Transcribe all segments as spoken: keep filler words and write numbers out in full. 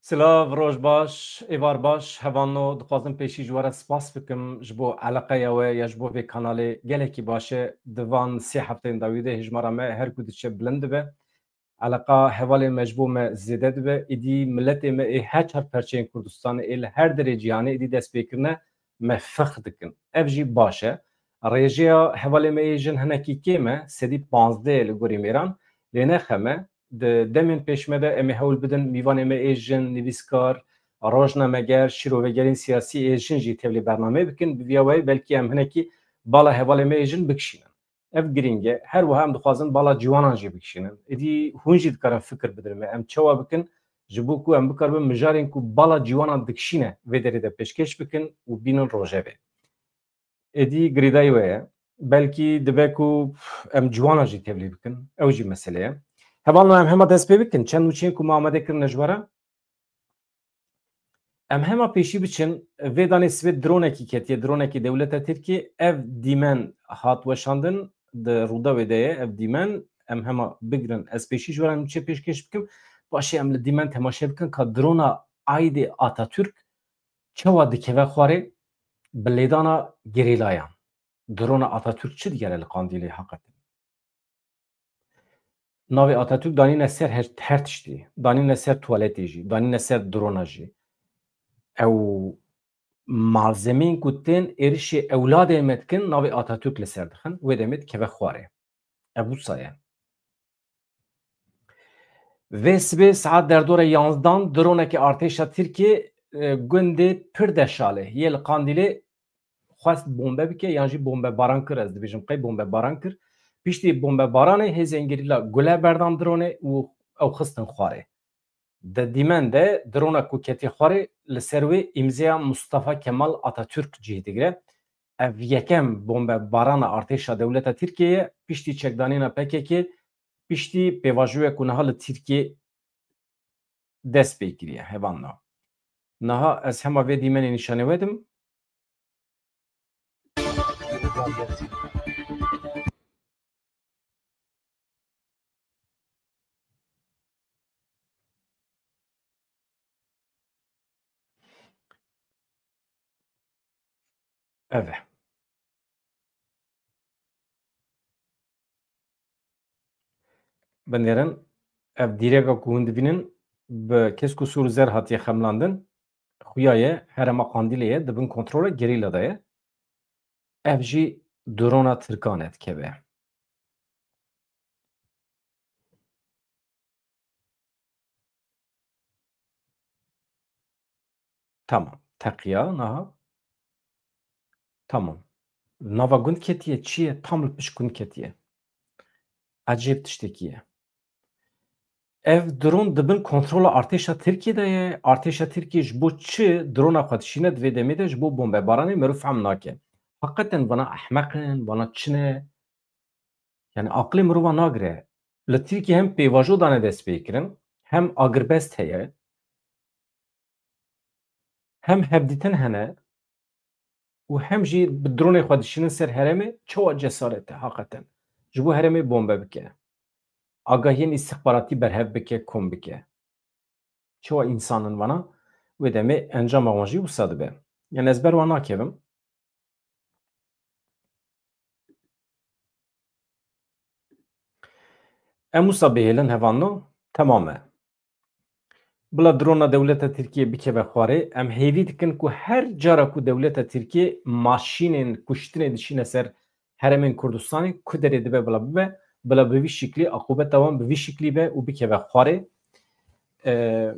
Silav, roj baş, êvar baş, hevalno, dixwazim pêşî ji we re spas bikim ji bo eleqeya we ya ji bo vê kanalê. Gelekî baş e, di van sê hefteyên dawî de hejmara me her ku diçe bilind dibe. Eleqa hevalên me ji bo me zêde dibe. Êdî miletê me ê her çar perçeyên Kurdistanê ê li her derê cîhanê êdî dest pê kirine me fix dikin. Ev jî baş e. Rêjeya hevalê me ê jin hinekî kêm e, sedî panzdeh ye li gorî mêran. Lê nexeme, di demên pêş me de em ê hewl bidin mîvanê me ê jin, nivîskar, rojnameger, şîrovegerên siyasî ê jin jî tevlî bernameyê bikin. Bi viya weyî belkî em hinekî bala hevalê me ê jin bikişînin. Ev girîng e. Her wiha em dixwazin bala ciwanan jî bikişînin. Êdî hûn jî dikarin fikir bidin me. Em çawa bikin ji bo ku em bikaribin mijarên ku bala ciwanan dikişîne vê derê de pêşkêş bikin û bînin rojevê. Êdî girêdayî we ye. Belkî dibe ku em ciwanan jî tevlî bikin. Ew jî mesele ye. Hevalno em hema dest pê bikin. Çend nûçeyên ku me amade kirine ji we re. Em hema pêşî biçin, vê danê sibê dronekî ketiye, dronekî dewleta Tirkiyê. Ev dîmen hat weşandin, di Rûdawê de ye ev dîmen. Em hema bigirin, ez pêşî ji we re nûçe pêşkêş bikim. Paşê em li dîmen temaşe bikin ka drona aydê Atatürk çawa dikeve xwarê bi lêdana gerîlayan. Drona Atatürk çi digere li Qandîlê heqetin? Navê Atatürk danîne ser her, her tiştî. Danîne ser tuwaletê jî, danîne ser drona jî. Ew malzemeyên ku tên êrişê ewladên me dikin, navê Atatürk li ser dixin, wê demê dikeve xwarê. Ev wisa ye. Vê sibê saet derdora yanzdan dronekê artêşa Tirkiyê, e, gundê Pirdeşalê yê li Qandîlê xwest bombe bike yan jî bombebaran kir, ez dibêjim qey bombebaran kir. Piştî bombebaranê hêzên gerîla gule berdan dronê û ew xistin xwarê. Di dîmen de drona ku ketî xwarê li ser wê îmzeya Mustafa Kemal Atatürk cih digire. Ev yekem bombebarana artêşa dewleta Tirkiyê ye, piştî çekdanîna P K K, piştî pêvajoyê ku niha li Tirkiyê dest pê kiriye, hevalno. Niha ez hema vê dîmenê nîşanê we dim. Ev e. Binêrin, ev dîreka ku hûn dibînin, bi kesk û sor û zer hatiye xemlandin. Xuya ye, herêma Qandîlê ye, di bin kontrola gerîla de ye. Ev jî drona Tirkan e dikeve. Tamam. Teqiya, niha. Tamam. Nava gund ketiye, çi ye? Tam li pişt gund ketiye. Ecêb tiştekî ye. Ev dron di bin kontrola artêşa Tirkiyê de ye. Artêşa Tirkiyê ji bo çi drona xwe dişîne di vê demê de? Ji bo bombebaranê, meriv fehm nake. Heqeten vana ehmeq in, vana çi ne? Yani aqilê mirova nagire. Li Tirkiyê hem pêvajo dane destpêkirin, hem agirbest heye, hem hevdîtin hene û hem jî bi dronê xwe dişînin ser herêmê. Çawa cesaret e heqeten ji bo herêmê bombe bike, agahiyên îstixbaratî berhev bike, kom bike? Çawa însan in vana? Wê demê encama wan jî wisa dibe. Yani ez ber wan nakevim. Em wisa bihêlin hevalno, temam e. Bila drona dewleta Tirkiyê bikeve xwarê, em hêvî dikin ku her cara ku dewleta Tirkiyê maşînên kuştinê dişîne ser herêmên Kurdistanê, ku derê dibe bila bibe, bila bi vî şiklî, aqûbeta wan bi vî şiklî be û bikeve xwarê. E,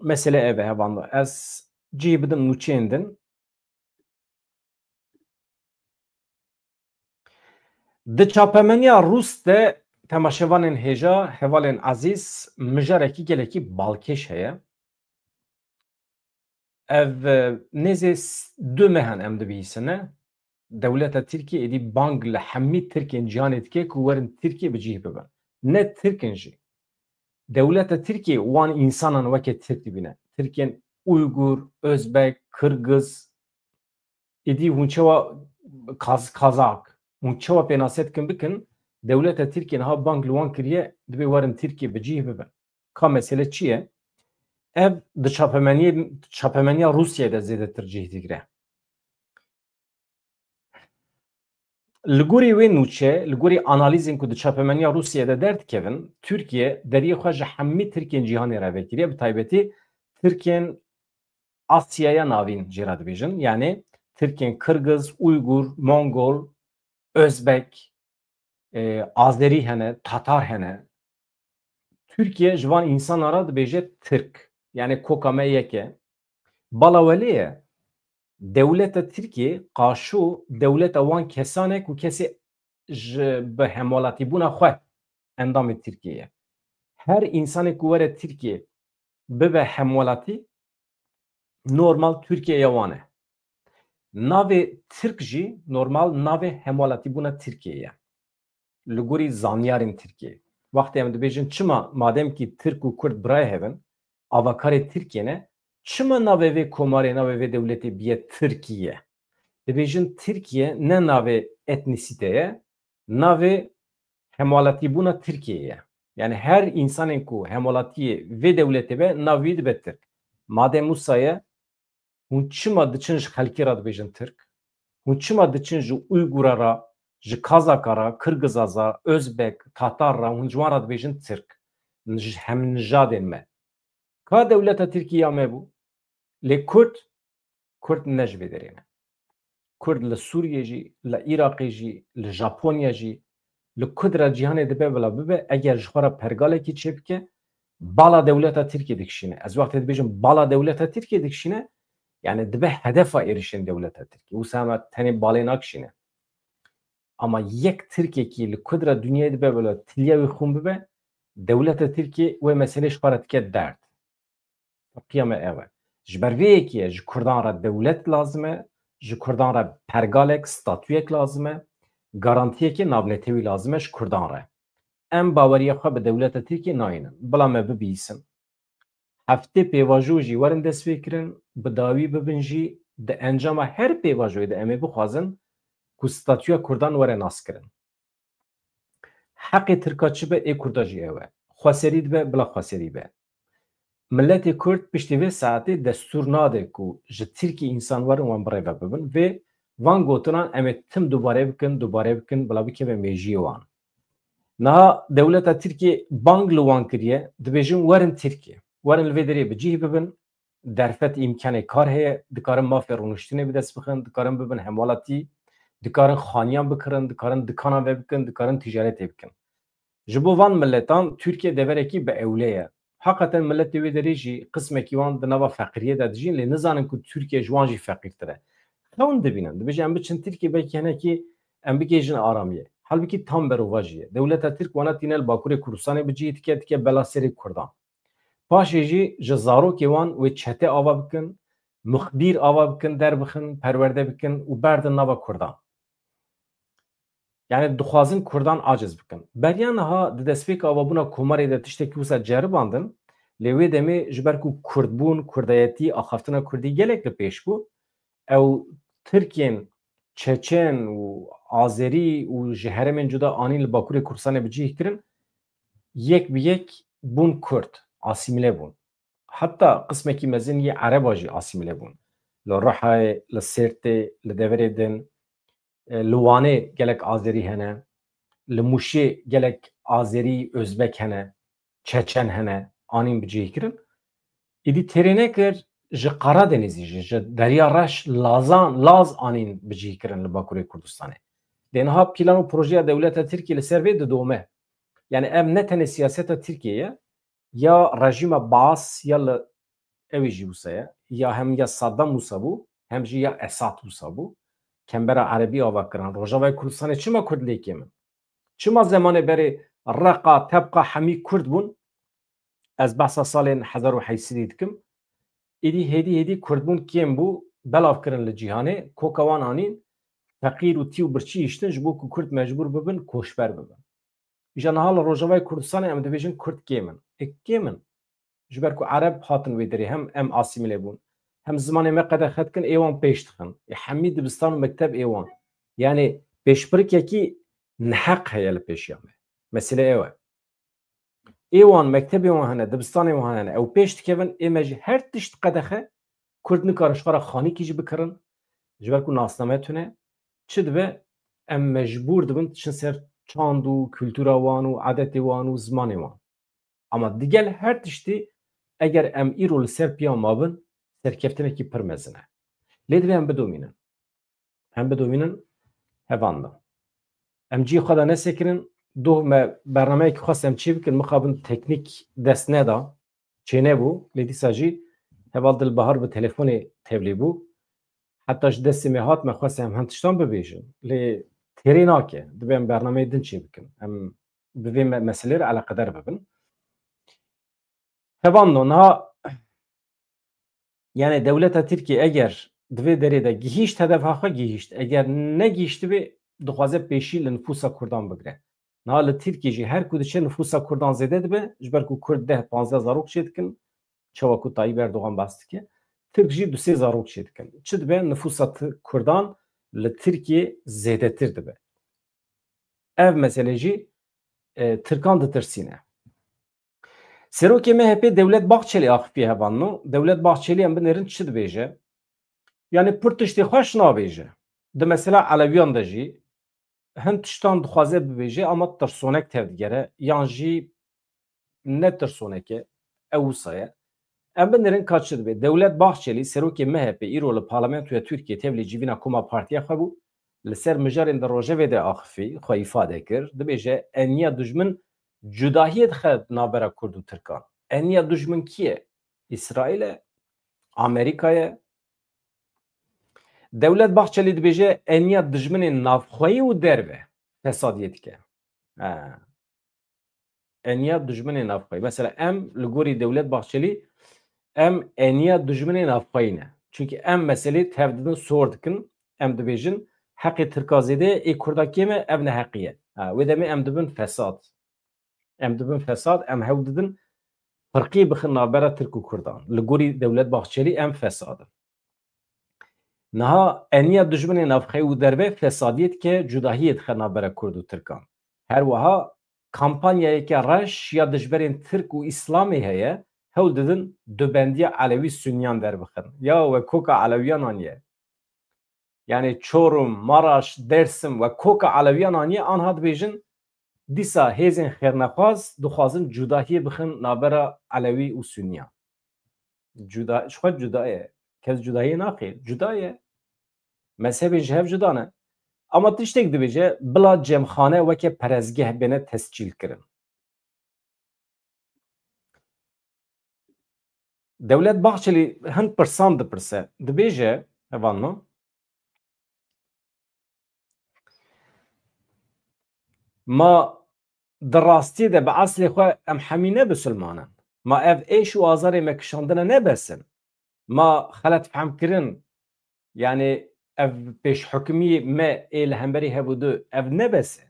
mesele ev e hevalno. Ez cihê bidim nûçeyên din. Di çapemeniya Rûs de, temaşevanên hêja, hevalên ezîz, mijarekî gelekî balkêş heye. Ev, e, nêzê s-, du meh in em dibihîsine. Dewleta Tirkiyê êdî bang li hemî Tirkên cîhanê dike ku werin Tirkiyê bi cih bibin. Ne Tirk in jî. Dewleta Tirkiyê wan însanan weke Tirk dibîne. Tirkên Uygur, Özbek, Kirgiz, êdî hûn çawa Kaz-, Kazak, hûn çawa pênase dikin bikin, dewleta Tirkiyê niha bang li wan kiriye, dibê werin Tirkiyê bi cih bibin. Ka mesele çi ye? Ev di çapemeniyê, çapemeniya Rûsyayê de zêdetir cih digire. Li gorî wê nûçe, li gorî analîzên ku di çapemeniya Rûsyayê de derdikevin, Tirkiye deriyê xwe ji hemî Tirkên cîhanê re vekiriye, bi taybetî Tirkên Asyaya Navîn jê re dibêjin, yanî Tirkên Kirgiz, Uygur, Mongol, Özbek, e, Azerî hene, Tatar hene. Tirkiye ji van însana re dibêje Tirk. Yanî koka me yek e. Bala welê ye, dewleta Tirkiye qaşo dewleta wan kesan e ku kesê ji bi hemwelatîbûna xwe endamê Tirkiye ye. Her însanê ku were Tirkiye bibe hemwelatî, normal Tirkiye ya wan e. Navê Tirk jî normal navê hemwelatîbûna Tirkiye ye. Li gorî zanyarên Tirkiyê. Wextê em dibêjin çima madem kî Tirk û Kurd birayê hev in, avakarê Tirkiyê ne, çima navê vê komarê, navê vê dewletê biye Tirkiye? Dibêjin Tirkiye ne navê etnîsîte ye, navê hemwelatîbûna Tirkiyeyê ye. Yanî her însanên ku hemwelatiyê vê dewletê be, nav wî dibe Tirk. Madem wisa ye, hûn çima diçin ji xelkê re dibêjin Tirk? Hûn çima diçin ji Uygura re, ji Kazaka re, Kirgizaza, Özbek, Tatar re, hûn ji wan re dibêjin Tirk? Ji hemnijadên me. Ka dewleta Tirkî ya me bû? Lê Kurd, Kurd ne ji vê derê ne. Kurd li Sûriyê jî, li Iraqê jî, li Japonya jî, li ku dira cîhanê dibe bila bibe, eger ji xwe re pergalekî çêbike, bala dewleta Tirkiyê dikişîne. Ez wextê dibêjim bala dewleta Tirkiyê dikişîne, yani dibe hedefa êrişên dewleta Tirkiyê. Wisa em tenê balê nakişîne. Ama yek Tirkekî li ku dira dinyayê dibe bila tiliya wî xûn bibe, dewleta Tirkiyê wê meselê ji xwe re dike derd. Teqiya me ev e. Ji ber vê yekê ye, ji Kurdan re dewlet lazim e, ji Kurdan re pergalek, statuyek lazim e, garantiyekê navnetewî lazim e ji Kurdan re. Em baweriya xwe bi dewleta Tirkiyê nayînin. Bila me bibihîsin. Heftê pêvajo jî werin destpêkirin, bi dawî bibin jî, di encama her pêvajoyê de em ê bixwazin ku statuya Kurdan were naskirin. Heqê Tirka çi be, ê Kurda jî ew e. Xweserî dibe, bila xweserî be. Miletê Kurd piştî vê saetê destûr nade ku ji Tirkî însan werin wan birêve bibin. Vê van gotinan em ê tim dubare bikin, dubare bikin, bila bikeve mêjiyê wan. Niha dewleta Tirkiyê bang li wan kiriye, dibêjin werin Tirkiye. Werin li vê derê bi cih bibin, derfet îmkanê kar heye, dikarin mafê rûniştinê bi dest bixin, dikarin bibin hemwelatî, dikarin xaniyan bikirin, dikarin dikanan vebikin, dikarin ticaretê bikin. Ji bo van miletan Tirkiye deverekî bi ewle ye. Heqeten miletê wê derê jî qismekî wan di nava feqiriyê de dijîn, lê nizanin ku Tirkiye ji wan jî feqîrtir e. Xewn dibînin, dibêje em biçin Tirkiye belkî hinekî em bigihêjin aramiyê. Halbikî tam berovajî ye. Dewleta Tirk wana tîne li Bakurê Kurdistanê bi cihê dike, dike bela serê Kurdan. Paşê jî ji zarokê wan wê çete ava bikin, muxbîr ava bikin, derbixin, perwerde bikin û berdin nava Kurdan. Yani dixwazin Kurdan aciz bikin. Beriya niha di destpêka avabûna komarê de tiştekî wisa ceribandin, lê wê demê ji ber ku Kurdbûn, Kurdayetî, axaftina Kurdî gelek li pêş bû, ew Tirkên Çeçen û Azerî û ji herêmên cuda anîn li Bakurê Kurdistanê bi cih kirin, yek bi yek bûn Kurd, asîmîle bûn. Heta qismekî mezin yê Ereba jî asîmîle bûn. Li Rihayê, li Sêrtê, li deverê din, e, li Wanê gelek Azerî hene, li Mûşê gelek Azerî, Özbek hene, Çeçen hene, anîn bi cih kirin. Îdî têrê nekir, ji Qaradenizî jî, ji Derya Reş Lazan, Laz anîn bi cih kirin li Bakurê Kurdistanê. Lê niha plan û projeya dewleta Tirkiyê li ser vê didome. Yani ev ne tenê siyaseta Tirkiyê ye, ya rejîma Baas ya li, ew jî wisa ye, ya hem ya Saddam wisa bû, hem jî ya Esad wisa bû. Kembera Erebî ava kirin. Rojavayê Kurdistanê çima Kurd lê kêm in? Çima zemanê berê Reqa, Tebqa hemî Kurd bûn? Ez behsa salên hezar û heşt sedî dikim. Êdî hêdî hêdî Kurdbûn kêm bû, belav kirin li cîhanê, koka wan anîn, feqîr û tî û birçî hiştin ji bo ku Kurd mecbûr bibin koçber bibin. Îja niha li Rojavayê Kurdistanê em dibêjin Kurd kêm in. Ê kêm in. Ji ber ku Ereb hatin wê derê, hem em asîmîle bûn, hem zimanê me qedexe dikin, ê wan pêş dixin. Ê hemî dibistan û mekteb ê wan. Yani pêşbirkekî neheq heye li pêşiya me. Mesele ew e. Ê wan, mektebê wan hene, dibistanê wan hene, ew pêş dikevin, ê me jî her tişt qedexe, Kurd nikarin ji xwe re xanîkî jî bikirin, ji ber ku nasname tune, çi dibe, em mecbûr dibin çin ser çand û kultura wan û adetê wan û zimanê wan. Ama digel her tiştî, eger em îro li ser piya mabin, serkeftinekî pir mezin e. Lê divê em bidomînin. Em bidomînin, hevan da. Em cî xwe de nesekirin, doh me bernameyekî xwest em çê bikin, mixabin teknîk dest neda, çênebû, lê dîsa jî heval Dilbahar bi telefonê tevlî bû. Heta ji destê me hat, me xwest em hin tiştan bibêjin. Lê têrê nake, divê em bernameyê din çê bikin. Em bi vê me-, meselê re eleqedar bibin. Hevalno, niha, yani dewleta Tirkiye eger di vê derê de gihîşt hedefa xwe, gihîşt. Eger negihîştibê, dixwaze pêşî li nifûsa Kurdan bigire. Niha li Tirkiye jî her ku diçe nifûsa Kurdan zêde dibe, ji ber ku Kurd deh panzdeh zarok çêdikin, çawa ku Tayyip Erdogan behs dike, Tirk jî du sê zarok çêdikin. Çi dibe? Nifûsa ti-, Kurdan li Tirkiye zêdetir dibe. Ev mesele jî, e, Tirkan ditirsîne. Serokê M H P Dewlet Bahçelî axifiye hevalno. Dewlet Bahçelî, em binêrin çi dibêje? Yani pir tiştê xweş nabêje. Di mesela Elewiyan de jî hin tiştan dixwaze bibêje, ama tirsonek tevdigere, yan jî ne tirsoneke, ew wisa ye. Em binêrin ka çi dibe. Dewlet Bahçelî, serokê M H P, îro li Parlamentoya Tirkiye tevlî civîna koma partiya xwe bû. Li ser mijarên di rojevê de axifî, xwe îfade kir. Dibêje, eniya dijmin cudahiyê dixe navbera Kurd û Tirkan. Eniya dijmin kî ye? Îsraîl e, Amerîka ye. Dewlet Bahçelî dibêje, eniya dijminên navxweyî û derve fesadiyê dike. Ha. Eniya dijminê navxweyî. Mesela em li gorî Dewlet Bahçelî, em eniya dijminê navxweyî ne. Çunkî em meselê tev didin, sor dikin, em dibêjin, heqê Tirka zêde ye, ê Kurda kêm e, ev neheqî ye. Ha, wê demê em dibin fesad. Em dibin fesad, em hewl didin firqî bixin navbera Tirk û Kurdan. Li gorî Dewlet Bahçelî em fesad in. Niha eniya dijminê navxweyî û derve fesadiyê dike, cudahiyê dixe navbera Kurd û Tirkan. Her wiha kampanyayeke reş ya dijberên Tirk û Îslamê heye, hewl didin dubendiya Elewî Sunniyan derbixin. Ya we koka Elewiyan aniye. Yani Çorum, Maraş, Dersim we koka Elewiyan aniye, anha dibêjin, dîsa hêzên xêrnexwaz dixwazin cudahiyê bixin navbera Elewî û Sunniyan. Cuda, ji xwe cuda ye. Kes cudahiyê naxê. Cuda ye. Mezhebên ji hev cuda ne. Ama tiştek dibêje, bila cemxane weke perestgeh bêne tescîl kirin. Dewlet Bahçelî hin pirsan dipirse. Dibêje, hevalno, ma di rastiyê de bi eslê xwe em hemî ne bisilman in? Ma ev êş û azarê me kişandine ne bes in? Ma xelet fehmkirin, yani ev pêşhukimî me ê li hemberî hev û du, ev ne bes e?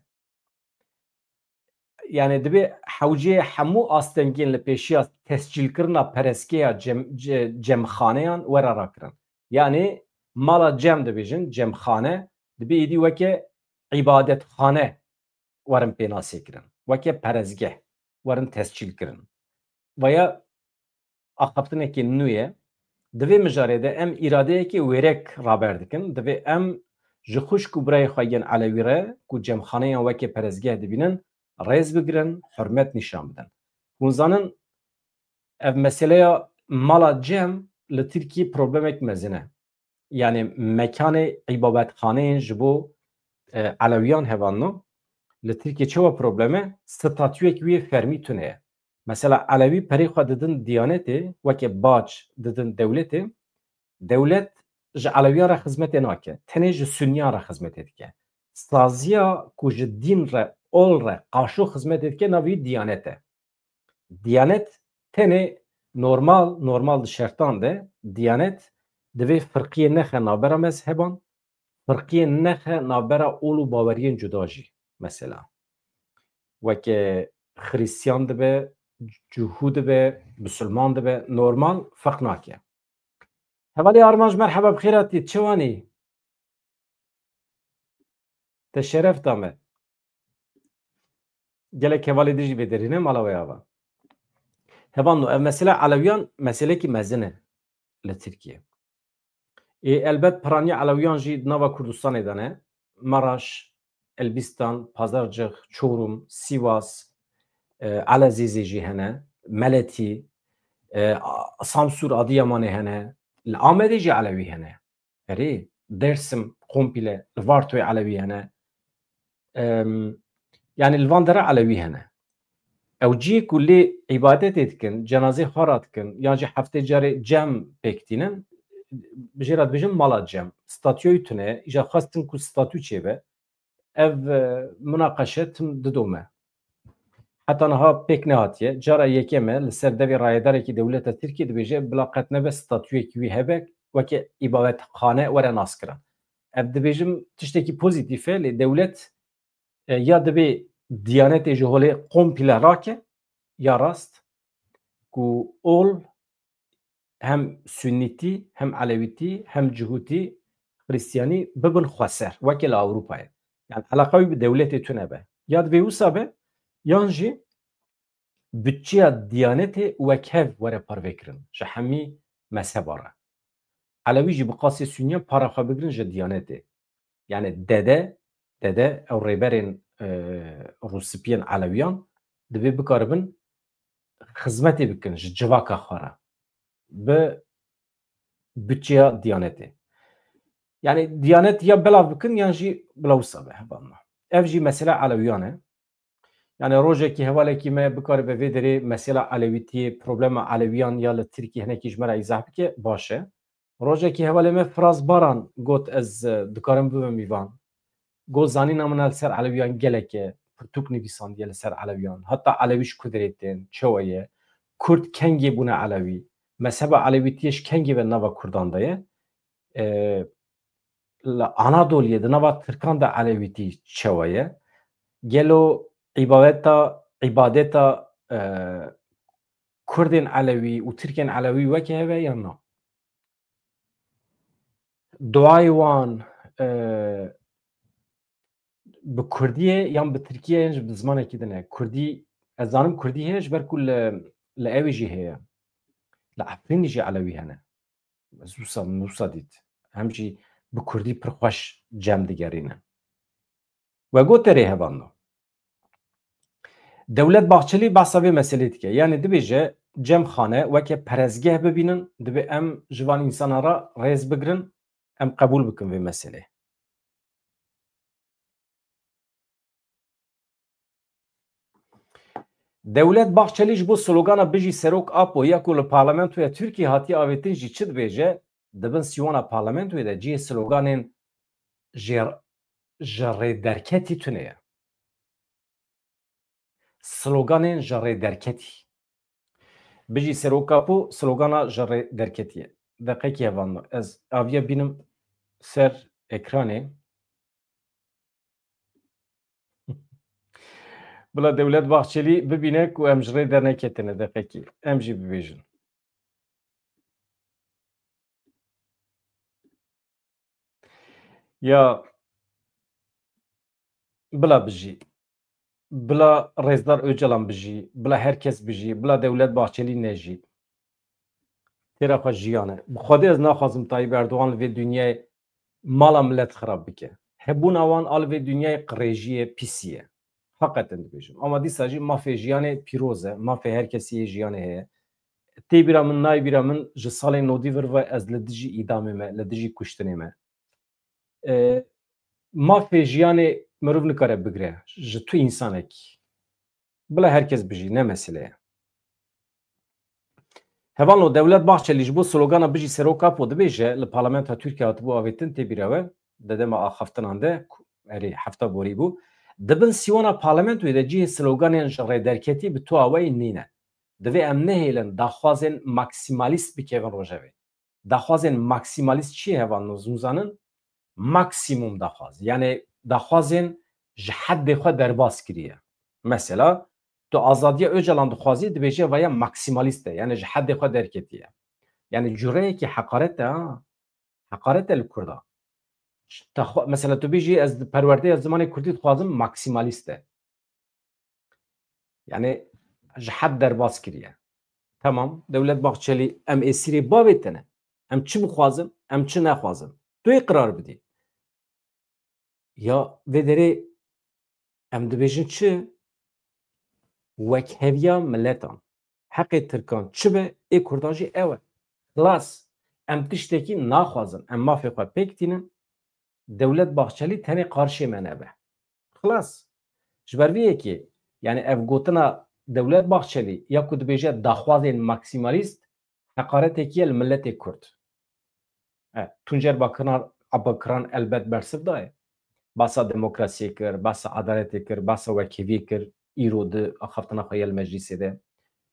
Yani divê hewceyê hemû astengiyên li pêşiya tescîlkirina perestgeha cem-, ce-, cemxaneyan were rakirin. Yani mala cem dibêjin, cemxane, dibê êdî weke îbadetxane werin pênasê kirin, weke perestgeh werin tescîl kirin. Veya axaftinekê nû ye. Di vê mijarê de em îradeyekê wêrek raber dikin. Divê em ji xwişk û birayê xwe yên Elewî re ku cemxaneyan weke perestgeh dibînin, rêz bigirin, hurmet nîşan bidin. Hûn zanin, ev meseleya mala cem li Tirkiyê problemek mezin e. Yani mekanê îbabetxaneyên ji bo, e, Elewiyan hevalno, li Tirkiye çawa problem e? Statuyek wî yê fermî tune ye. Mesela Elewî perê xwe didin Diyanetê, weke bac didin dewletê. Dewlet ji Elewiyan re xizmetê nake, tenê ji Sunniyan re xizmetê dike. Saziya ku ji dîn re, ol re, qaşo xizmetê dike, navê wî Diyanet e. Diyanet tenê normal, normal di şertan de Diyanet divê firqiyê nexe navbera mezheban, firqiyê nexe navbera ol û baweriyên cuda jî. Mesela, weke Xristiyan dibe, Cihû dibe, Bisilman dibe, normal ferq nake. Hevalê Armanc, merheba, bi xêr hatî, çi wanî? Te şeref da me. Gelek hevalê din jî vê derê ne mala we ava. Hevalno, ev mesele Elewiyan meselekî mezin e li Tirkiye. Ê, elbet piraniya Elewiyan jî di nava Kurdistanê de ne. Maraş, Elbistan, Pazarcix, Çorum, Sivas, e, Elezîzê jî hene, Meletî, e, a-, Samsûr, Adiyamanê hene, li Amedê jî Elewî hene. Erê, Dersim, komple, li Vartoyê Elewî hene. Em, yani li van dera Elewî hene. Ew cihê ku lê îbadetê dikin, cenazê xwe radikin, yan jî heftê carê cem pêk tînin, bi jê re dibêjin mala cem. Statûyê tune, îja xwestin ku statû çêbe. Ev, e, munaqeşe tim didome. Heta niha pêk nehatiye. Cara yekem e, li ser devê rayedarekî dewleta Tirkiyê dibêje, bila qet nebe statûyekî wî hebe, weke îbadetxane were naskirin. Ev dibêjim tiştekî pozîtîf e, lê dewlet, e, ya divê Diyanetê ji holê komple rake, ya rast, ku ol hem Sunnîtî, hem Elewîtî, hem Cihûtî, Xristiyanî bibin xweser, weke li Ewropayê. Yani eleqa wî bi dewletê tune be. Ya divê wisa be, yan jî budçeya Diyanetê wekhev were parvekirin ji hemî mezheba re. Elewî jî bi qasê Sunniyan para xwe bigirin ji Diyanetê. Yani dede, dede ew rêberên, e, rûspiyên Elewiyan divê bikaribin xizmetê bikin ji civaka xwe re. Bi budçeya Diyanetê. Yani Diyanet ya belav bikin yan jî bila wisa be, hevalno. Ev jî mesela Elewiyan e. Yani rojekî hevalekî me bikaribe vê derê mesela Elewîtiyê, problema Elewiyan ya li Tirkiyê hinekî ji me re îzah bike, baş e. Rojekî hevalê me Firaz Baran got, ez, e, dikarim bibim mîvan. Got, zanîna min li ser Elewiyan gelek e, pirtûk nivîsandiye li ser Elewiyan. Heta Elewî ji ku derê tên, çawa ye? Kurd kengê bûne Elewî? Mezheba Elewîtiyê ji kengê ve nava Kurdan de ye? E, li Anadoliyê di nava Tirkan de Elewîtî çawa ye? Gelo îbadeta, îbadeta, e, Kurdên Elewî û Tirkên Elewî weke hev e yan na? Duayê wan, e, bi Kurdî ye yan bi Tirkî ye yan jî bi zimanekî din e? Kurdî, ez zanim Kurdî heye ji ber ku li, li ewê jî heye. Li Efrînê jî Elewî hene. Ez wisa, wisa dît. Hem jî bi Kurdî pir xweş cem digerîne. We got erê hevalno. Dewlet Bahçelî behsa vê meselê dike. Yani dibêje cemxane weke perestgeh bibînin, divê em ji van însana re rêz bigirin, em qebûl bikin vê meselê. Dewlet Bahçelî ji bo slogana Bijî Serok Apo ya ku li Parlamentoya Tirkiyê hatiye avêtin jî çi dibêje? Di bin sîwana Parlamentoyê de cihê sloganên ji, ji rêderketî tune ye. Sloganên ji rêderketî. Bijî Serok Apo slogana ji rêderketî ye. Deqekî hevalno. Ez aviya bînim ser ekranê. Bila Dewlet Bahçelî bibîne ku em ji rê derneketine deqekî. Em jî bibêjin. Ya bila bijî. Bila Rêzdar Ocalan bijî. Bila herkes bijî. Bila Dewlet Bahçelî nejî. Têra xwe jiyan e. Bi Xwedê ez naxwazim Tayyip Erdogan li vê dinyayê mala milet xirab bike. Hebûna wan a li vê dinyayê qirêjî ye, pîsî ye. Heqeten dibêjim. Ama dîsa jî mafê jiyanê pîroz e. Mafê her kesî yê jiyanê heye. Tê bîra min, nayê bîra min, ji salên nodî vir ve ez li dijî îdamê me, li dijî kuştinê me. E, mafê jiyanê mirov nikare bigre ji tu însanekî. Bila herkes bijî, ne mesele ye. Hevalno, Dewlet Bahçelî ji bo slogana Bijî Serok Apo dibêje, li parlamentoya Tirkiye hatibû avêtin, tê bîra we, di dema axaftinan de, ku erê hefta borî bû, di bin sîwana parlamentoyê de cihê sloganên ji rêderketî bi tu awayî nîne. Divê em nehêlin daxwazên maksimalîst bikevin rojevê. Daxwazên maksimalîst çi ye hevalno, hûn zanin? Maksimum daxwaz. Yani daxwazên ji heddê xwe derbas kiriye. Mesela, tu azadiya Ocalan dixwazî, dibêje vaya maksimalîst e. Yani ji heddê xwe derketiye. Yani cureyekî heqaret e, ha. Heqaret e li Kurda. Te xwe, mesela tu bêjî, ez perwerdeya zimanê Kurdî dixwazim, maksimalîst e. Yani ji hed derbas kiriye. Tamam, Dewlet Bahçelî, em êsîrê bavê te ne. Em çi bixwazin, em çi nexwazin. Tu yê qirar bidî. Ya vê derê em dibêjin çi? Wekheviya miletan. Heqê Tirkan çi be, ê Kurdan jî ew e. Xilas. Em tiştekî naxwazin. Em mafê xwe pêk tînin. Dewlet Bahçelî tenê qarşê me nebe. Xilas. Ji ber vê yekê, yani ev gotina Dewlet Bahçelî ya ku dibêje daxwazên maksimalîst, heqaretekî ye li miletê Kurd. E, Tuncer Bakiran, Bakiran elbet bersiv daye. Basa demokrasiyê kir, basa edaletê kir, basa wekheviyê kir, îro di axaftina xwe ye li meclîsê de.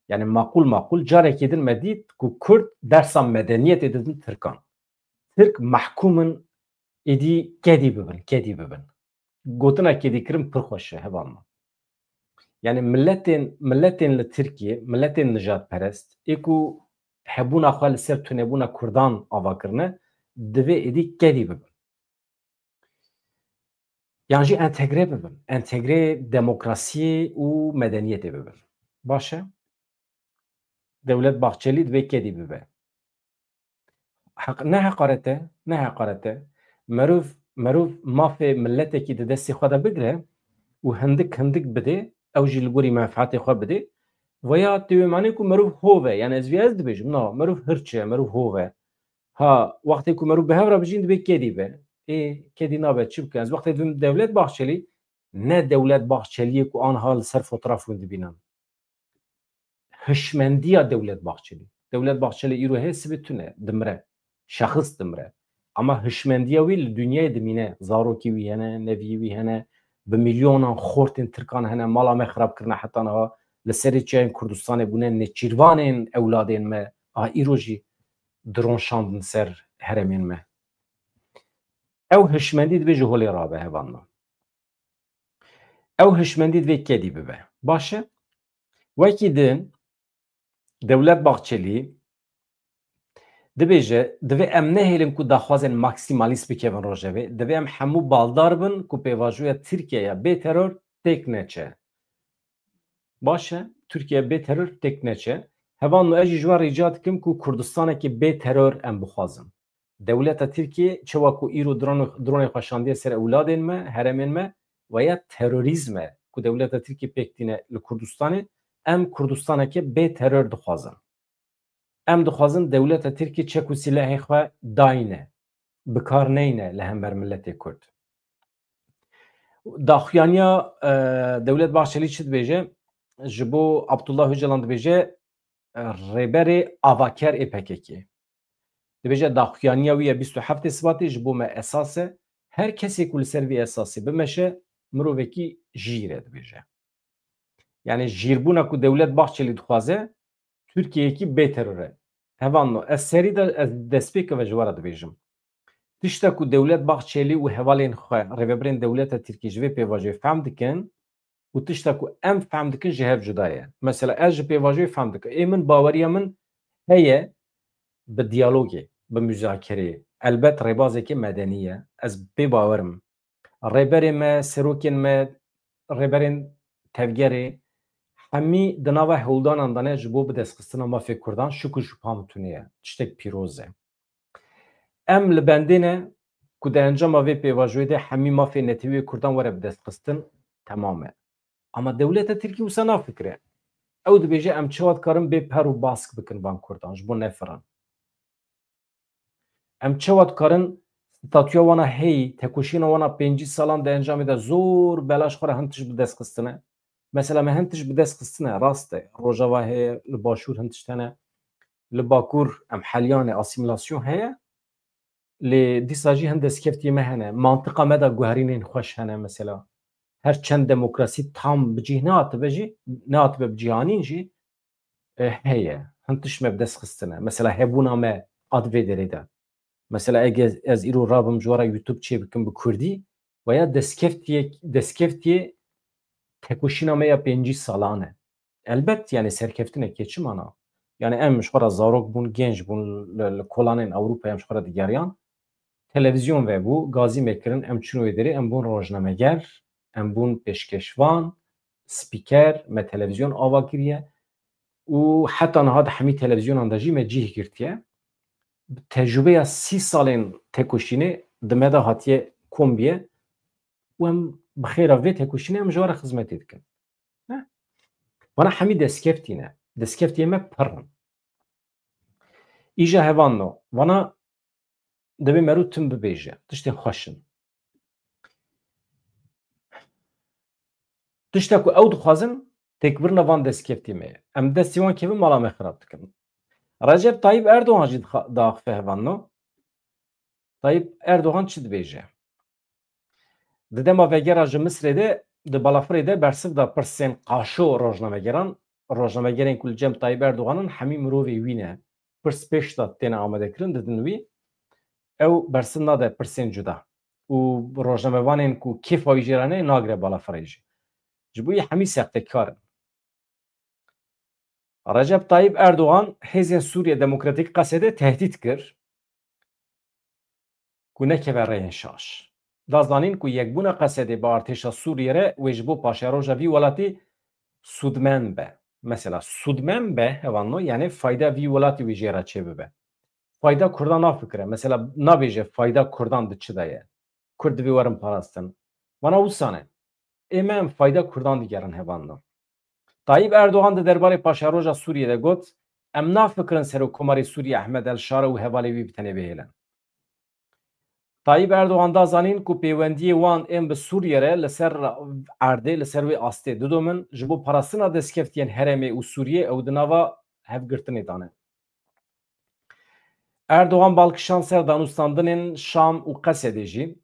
Yani maqûl maqûl carekê din me dît ku Kurd dersa medeniyetê didin Tirkan. Tirk mehkûm in êdî kedî bibin, kedî bibin. Gotina kedîkirin pir xweş e, hevalno. Yani miletên, miletên li Tirkiye, miletên nijadperest, ê ku hebûna xwe li ser tunebûna Kurdan ava kirine, divê êdî kedî bibin. Yan jî entegre bibin, entegre demokrasiyê û medeniyetê bibin. Baş e? Dewlet Bahçelî divê kedî bibe. Heq-, ne heqaret e, ne heqaret e. Merov, merov mafê miletekî di destê xwe de bigire û hindik hindik bidê, ew jî li gorî menfeetê xwe bidê. Veya tê wê manê ku merov hov e, yani ez vê ez dibêjim, na, merov hirç e, merov hov e. Ha, wextê ku merov bi hev re bijîn, divê kedî be. Ê, kedî nabe, çi bike? Ez wextê dibim Dewlet Bahçelî, ne Dewlet Bahçeliyê ku anha li ser fotoğraf hûn dibînin. Hişmendiya Dewlet Bahçelî. Dewlet Bahçelî îro heye, sibê tune, dimire. Şexis dimire. Ama hişmendiya wî li dinyayê dimîne. Zarokê wî hene, neviyê wî hene, bi milyonan xortên Tirkan hene, mala me xirab kirine heta niha, li serê çiyayên Kurdistanê bûne nêçîrvanên ewladên me, a îro jî dron şandin ser herêmên me. Ew hişmendî divê ji holê rabe, hevalno. Ew hişmendî divê kedî bibe. Baş e? Wekî din, Dewlet Bahçelî dibêje, divê em nehêlin ku daxwazên maksimalîst bikevin rojevê. Divê em hemû baldar bin ku pêvajoya Tirkiye ya bê teror têk neçe. Baş e, Tirkiye bê teror têk neçe. Hevalno, ez jî ji we rica dikim ku Kurdistanekê bê teror em bixwazin. Dewleta Tirkiyê çawa ku îro dron-, dronê xwe şandiye ser ewladên me, herêmên me, veya terorîzm e ku dewleta Tirkiyê pêk tîne li Kurdistanê, em Kurdistaneke bê teror dixwazin. Em dixwazin dewleta Tirkiyê çek û sîlehê xwe dayne, bi kar neyne li hember miletê Kurd. Daxuyaniya, e, Dewlet Bahçelî çi dibêje? Ji bo Abdullah Ocalan dibêje, e, rêberê avaker ê P K K. Dibêje daxuyaniya wî ya bîst û heftê Sibatê ji bo me esas e. Her kesê ku li ser vî esasê bimeşe, mirovekî jîr e, dibêje. Yani jîrbûna ku Dewlet Bahçelî dixwaze, Tirkiyeyekî bê teror e. Hevalno, ez serî de ez destpêkeve ji we re dibêjim. Tişta ku Dewlet Bahçelî û hevalên xwe, rêvebirên dewleta Tirkî ji vê pêvajoyê fehm dikin û tişta ku em fehm dikin ji hev cuda ye. Mesela ez ji pêvajoyê fehm dikim. Ê min baweriya min heye bi diyalogê, bi muzakereyê. Elbet rêbazekê medenî ye. Ez pê bawer im. Rêberê me, serokên me, rêberên tevgerê hemî di nava hewldanan de ne ji bo bidestxistina mafê Kurdan, şikir û şupa min tune ye. Tiştek pîroz e. Em li bendê ne ku di encama vê pêvajoyê de hemî mafê netewî yê Kurdan were bidestxistin, temam e. Ama dewleta Tirkî wisa nafikire. Ew dibêje em çawa dikarin bê per û bask bikin van Kurdan ji bo nefirin. Em çawa dikarin statûya wana heyî, tekoşîna wana pêncî salan di encamê de zor belaş xwe re hin tişt bi dest xistine. Mesela me hin tişt bi dest xistine, rast e. Rojava heye, li Başûr hin tişt hene. Li Bakur em heliyane, asîmîlasyon heye. Lê dîsa jî hin destkeftiyê me hene. Mantiqa me de guherînên xweş hene mesela. Her çend demokrasî tam bi cih neatibe jî, neatibe bi cîhanîn jî, e, heye. Hin tişt me bi dest xistine. Mesela hebûna me a di vê derê de. Mesela ege ez, ez îro rabim ji we re YouTube çê bikim bi kurdî, veya destkeftiyê, destkeftiyê tekoşîna me ya pêncî salan e. Elbet, yani serkeftinekê çi mana? Yani em ji xwe re zarok bûn, genç bûn, li, li kolanên Ewropayê em ji xwe re digeriyan. Televîzyon vebû, gazî me kirin, em çûn wê derê, em bûn rojnameger, em bûn pêşkeşvan, spîker, me televîzyon ava kiriye. û heta niha di hemî televîzyonan de jî me cih girtiye. Tecrûbeya sî salên tekoşînê di me de hatiye kom biye û em bi xêra vê tekoşînê em ji we re xizmetê dikin. Ne? Vana hemî destkeftî ne. Destkeftiyê me pir in. Îja hevan no. Vana divê merû tim bibêje. Tiştên xweş in. Tişta ku ew dixwazin, têkbirina van destkeftî me ye. Em destê wan kevin mala me xirab dikin. Recep Tayyip Erdogan jî dixa-, diaxife hevan no. Tayyip Erdogan çi dibêje? Di dema vegera ji Misrê de, di balafirê de bersiv da pirsên qaşo rojnamegeran, rojnamegerên ku li cem Tayyip Erdogan in, hemî mirovê wî ne. Pirs pêş de têne amadekirin, didin wî. Ew bersiv nade pirsên cuda. Û rojnamevanên ku kêfa wî jê re ne, nagire balafirê jî. Ji bo wî hemî sextekar in. Recep Tayyip Erdogan hêzên Sûriye Demokratîk Qesedê tehdît kir ku nekeve rêyên şaş. Da zanîn ku yekbûna Qesedê bi artêşa Sûriye re wê ji bo paşeroja vî welatî sûdmend be. Mesela sûdmend be, hevalno, yani fayda vî welatî wê jê re çêbibe. Fayda Kurdan nafikire. Mesela nabêje fayda Kurdan di çi de ye. Kurd divê werin parastin. Vana wisa ne. Ê me em fayda Kurdan digerin hevalno. Tayyip Erdogan di derbarê paşeroja Sûriye de got, em nafikirin Serokkomarê Sûriye Ehmed El Şara û hevalê wî bi tenê bihêlin. Tayyip Erdogan da zanîn ku pêwendiyê wan ên bi Sûriye re li ser erdê, li ser wê astê didomin, ji bo parastina destkeftiyên herêmê û Sûriyê ew di nava hevgirtinê de ne. Erdogan bal kişand ser danûstandinên Şam û Qesedê jî.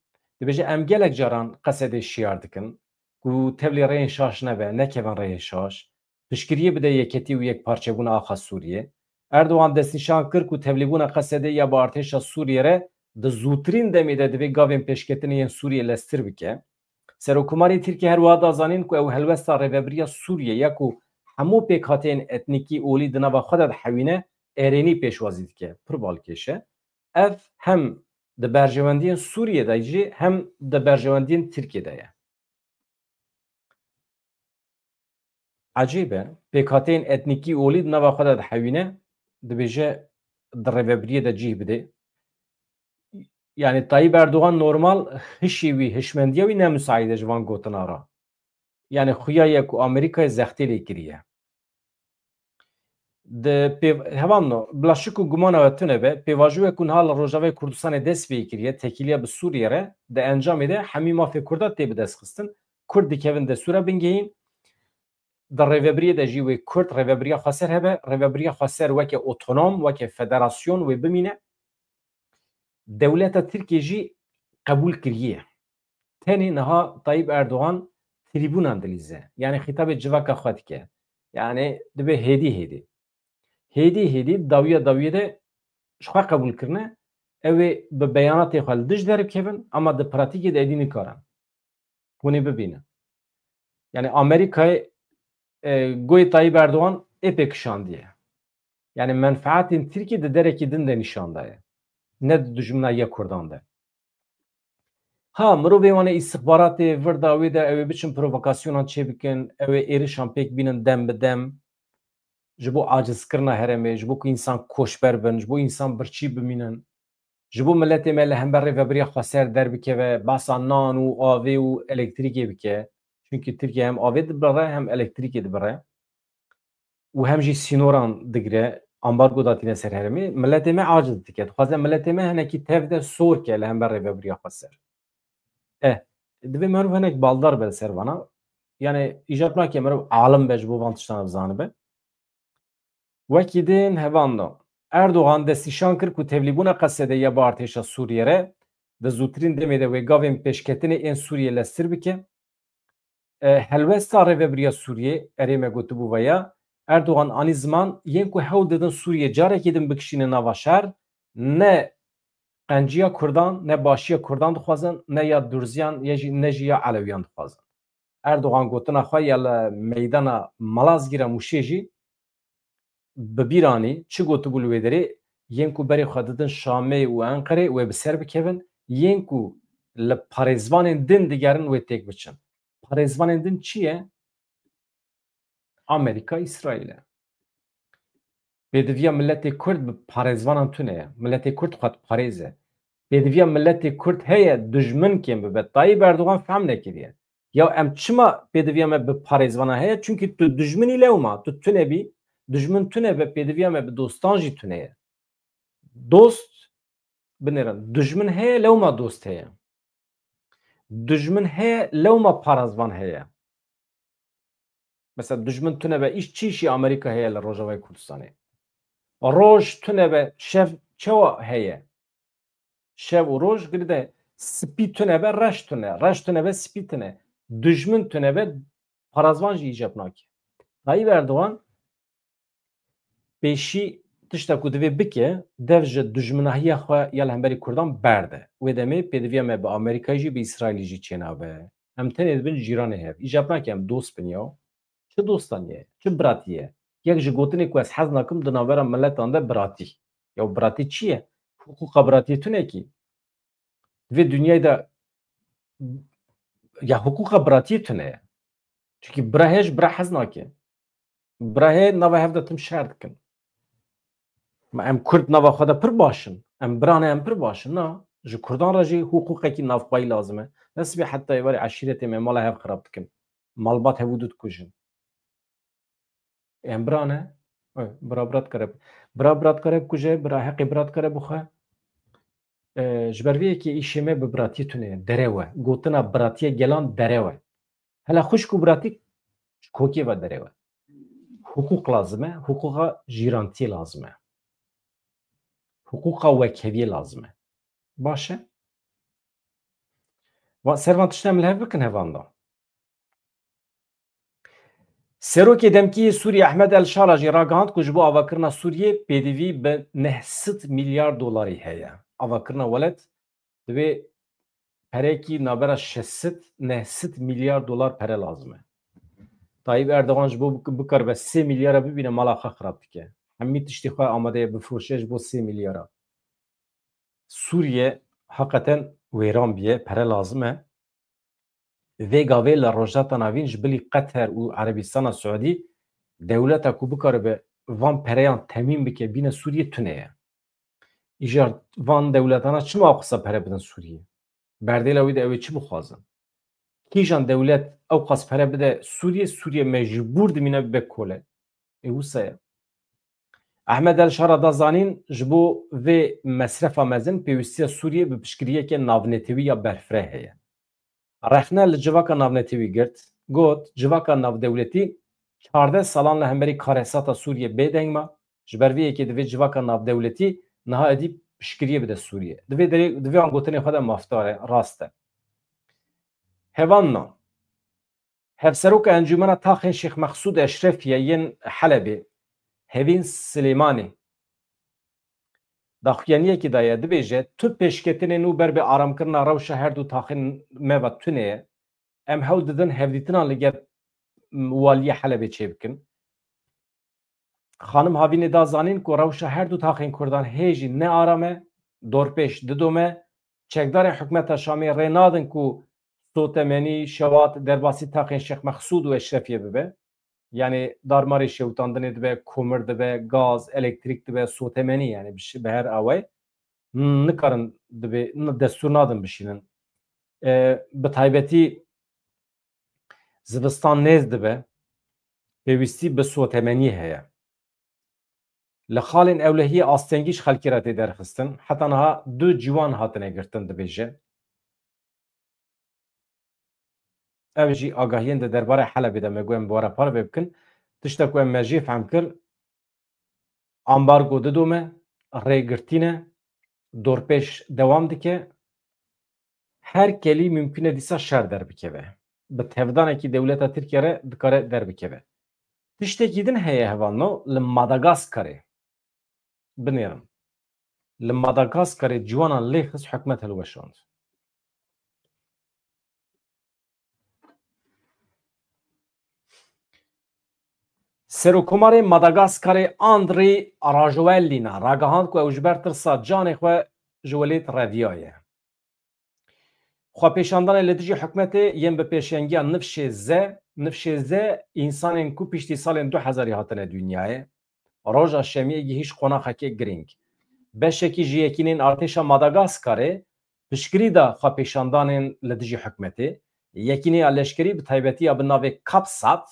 Dibêje, em gelek caran Qesedê şiyar dikin ku tevlî rêyên şaş nebe, nekevin rêyên şaş. Piştgiriyê bide yeketî û yekparçebûna axa Sûriyê. Erdogan destnîşan kir ku tevlîbûna Qesedê ya bi artêşa Sûriyê re di zûtirîn demê de divê gavên pêşketinê yên Sûriyê lestir bike. Serokkomarê Tirkiyê her wiha da zanîn ku ew helwesta rêvebiriya Sûriyê ya ku hemû pêkhateyên etnîkî olî di nava xwe de dihewîne, erênî pêşwazî dike. Pir balkêş e. Ev hem di berjewendiyên Sûriyê de jî hem di berjewendiyên Tirkiyê de ye. Ecêb e, pêkhateyên etnîkî olî di nava xwe de dihewîne, dibêje di rêvebiriyê de cih bidê. Yani Tayyip Erdogan normal hişê wî, hişmendiya wî ne misaîd e ji van gotina re. Yani xuya ye ku Amerîkayê zextê lê kiriye. Di pêv-, hevalno, bila şik û gumana we tune be, pêvajoyek ku niha li Rojavayê Kurdistanê dest pê kiriye, tekîliya bi Sûriyê re, di encamê de hemî mafê Kurda tê bidestxistin. Kurd dikevin destûra bingehîn, di rêvebiriyê de jî wê Kurd rêvebiriya xweser hebe, rêvebiriya xweser weke otonom, weke federasyon wê bimîne. Dewleta Tirkiyê jî qebûl kiriye. Tenê niha Tayyip Erdogan trîbûnan dilîze. Yani xîtabê civaka xwe dike. Yani dibe hêdî hêdî. Hêdî hêdî dawiya dawiyê de ji xwe qebûl kirine. Ew ê bi beyanatê xwe li dij derikevin, ama di pratîkê de êdî nikarin. Hûn ê bibînin. Yani Amerîkayê, e, goyê Tayyip Erdogan ê pê kişandiye. Yani menfaetên Tirkiyê di derekî din de nîşan daye. Ne di dijmina yek Kurdan de. Ha, mirovê wan ê îstixbaratê vir da wê de ew ê biçin provokasyonan çêbikin, ew ê êrişan pêk bînin dem bi dem. Ji bo acizkirina herêmê, ji bo ku însan koçber bin, ji bo însan birçî bimînin. Ji bo miletê me li hember rêvebiriya xweser derbikeve, behsa nan û avê û elektrîkê bike. Çunkî Tirkiye hem avê dibire hem elektrîkê dibire. Û hem jî sînoran digire, ambargo datîne ser herêmê. Miletê me aciz dike. Dixwaze miletê me hinekî tev de sor ke li hember rêvebiriya xweser. Eh, divê meriv hinek baldar be li ser vana. Yani îcab nake meriv alim be ji bo van tiştana bizanibe. Wekî din hevan da. Erdogan destnîşan kir ku tevlîbûna Qesedê ya bi artêşa Sûriyê re di zûtirîn demê de wê gavên pêşketinê ên Sûriyê lestir bike. E, helwesta rêvebiriya Sûriyê, erê me gotibû veya, Erdogan anî ziman, yên ku hewl didin Sûriyê carekî din bikişîne nava şer, ne qenciya Kurdan, ne başiya Kurdan dixwazin, ne ya Durziyan, ya jî, ne jî ya Elewiyan dixwazin. Erdogan gotina xwe ya li meydana Malazgîra Mûşê jî bi bîr anî, çi gotibû li wê derê, yên ku berê xwe didin Şamê û Enqerê wê bi ser bikevin, yên ku li parêzvanên din digerin wê têk biçin. Parêzvanên din çi ye? Amerîka, Îsraîl e. Pêdiviya miletê Kurd bi parêzvanan tune ye. Miletê Kurd xwe diparêze. Pêdiviya miletê Kurd heye, dijmin kêm bibe. Tayyip Erdogan fehm nekiriye. Ya em çima pêdiviya me bi parêzvanan heye? Çünkü tu dijminî lewma, tu tune bî, dijmin tune be, pêdiviya me bi dostan jî tune ye. Dost, binêrin, dijmin heye, lewma dost heye. Dijmin heye, lewma parêzvan heye. Mesela dijmin tune be, îş çi, îşî Amerîka heye li Rojavayê Kurdistanê. Roj tune be, şev çawa heye? Şev û roj girî de, spî tune be, reş tune. Reş tune be, spî tune. Dijmin tune be, parêzvan jî îcab nake. Tayyip Erdogan pêşî tişta ku divê bike, dev ji dijminahiya xwe ya li hemberî Kurdan berde. Wê demê pêdiviya me bi Amerîkayê jî, bi Îsraîlê jî çênabe. Em tenê dibin cîranê hev. Îcab nake em dost bin ya. Çi dostanî ye? Çi biratî ye? Yek ji gotinê ku ez hez nakim di navbera miletan de biratî. Ya biratî çi ye? Hiqûqa biratiyê tune kî. Divê dinyayê de ya hiqûqa biratiyê tune ye. Çünkü bira hê ji bira hez nake. Bira hê nava hev de tim şer dikin. Ma em Kurd nava xwe de pir baş in. Em bira ne, em pir baş in. Na, ji Kurdan re jî hiqûqekî navxweyî lazim e. Ne sibê heta êvarê eşîretê me mala hev xirab dikin. Malbat hevû du dikujin. Em bira ne? Oy, bira bira dikare. Bira bira dikare bikuje, bira heqê bira dikare bixwe. E, ji ber vê yekê îşê me bi biratiyê tune ye. Derew e. Gotina biratiya gelan derew e. Hela xwişk û biratî ji kokê ve derew e. Hiqûq lazim e. Hiqûqa jîrantiyê lazim e. Hiqûqa wekheviyê lazim e. Baş e? Va-, ser van tiştan em li hev bikin hevalno. Serokê demkî yê Sûriyê Ehmed El Şara jî ragihand ku ji bo avakirina Sûriyê pêdivî bi neh sed milyar dolarî heye. Avakirina welat divê perekî navbera şeş sed neh sed milyar dolar pere lazim e. Tayyip Erdogan ji bo bik-, bikaribe sê milyara bibîne, mala xwe xirab dike. Hemî tiştê xwe amade ye bifroşe ji bo sê milyara. Sûriye heqeten wêran bûye, pere lazim e. Vê gavê li Rojhilata Navîn ji bilî Qeter û Erebistana Siûdî dewleta ku bikaribe van pereyan temîn bike bîne Sûriyê tune ye. Îcar van dewletana çima ew qasa pere bidin Sûriyê? Berdêla wî de ew ê çi bixwazin? Kîjan dewlet ew qas pere bide Sûriyê, Sûriye mecbûr dimîne bibe kole. Ê wisa ye. Ehmed El Şara da zanîn, ji bo vê mesrefa mezin pêwîstiya Sûriyê bi piştgiriyeke navnetewî ya berfireh heye. Rexne li civaka navnetewî girt, got, civaka navdewletî çardeh salan li hemberî karesata Sûriyê bêdeng ma, ji ber vê yekê divê civaka navdewletî niha êdî piştgiriyê bide Sûriyê. Divê derê, divê wan gotinê xwe de mafdar e, rast e. Hevalno, Hevseroka Encûmena Taxên Şêx Mexsûd Eşrefiye yên Helebê, Hevîn Silêmanî, daxuyaniyekî daye, dibêje, tu pêşketinên nû ber bi aramkirina rewşa her du taxên me ve tune ye. Em hewl didin hevdîtinan li gel, m, waliya Helebê çêbikin. Xanim Havînê da zanîn ku rewşa her du taxên Kurdan hê jî ne aram e, dorpêş didome, çekdarên hikûmeta Şamê rê nadin ku sotemenî, şewat, derbasî taxên Şêx Mexsûd û Eşrefiyê bibe. Yanî darmarê şewitandinê dibe, komir dibe, gaz, elektrîk dibe, sotemenî, yanî bi şi-, bi her awayî n-, nikarin dibê, n-, destûr nadin bişînin. E, bi taybetî zivistan nêz dibe, pêwîstî bi sotemenî heye. Li xalên ewlehiyê astengî ji xelkê re tê derxistin. Heta niha du ciwan hatine girtin, dibêje. Ev jî agahiyên di derbarê Helebê de me got em bi we re parve bikin. Tişta ku em me jê fehm kir, ambargo didome, rêgirtî ne, dorpêş dewam dike. Her kelî mumkun e dîsa şer derbikeve. Bi tevdanekî dewleta Tirkiye re dikare derbikeve. Tiştekî din heye hevalno li Madagaskarê. Binêrin. Li Madagaskarê ciwanan lê xist, hikûmet hilweşand. Serokkomarê Madagaskarê Andry Rajoelina ragihand ku ew ji ber tirsa canê xwe ji welêt reviyaye. Xwepêşandanê li dijî hikûmetê yên bi pêşengiya Nifşê Z, Nifşê Z însanên ku piştî salên du hezarî hatine dinyayê, Roja Şemiyê gihîşt qonaxekê girîng. Beşekî ji yekînên artêşa Madagaskarê piştgirî da xwepêşandanên li dijî hikûmetê. Yekîneya leşkerî bi taybetî ya bi navê CAPSAT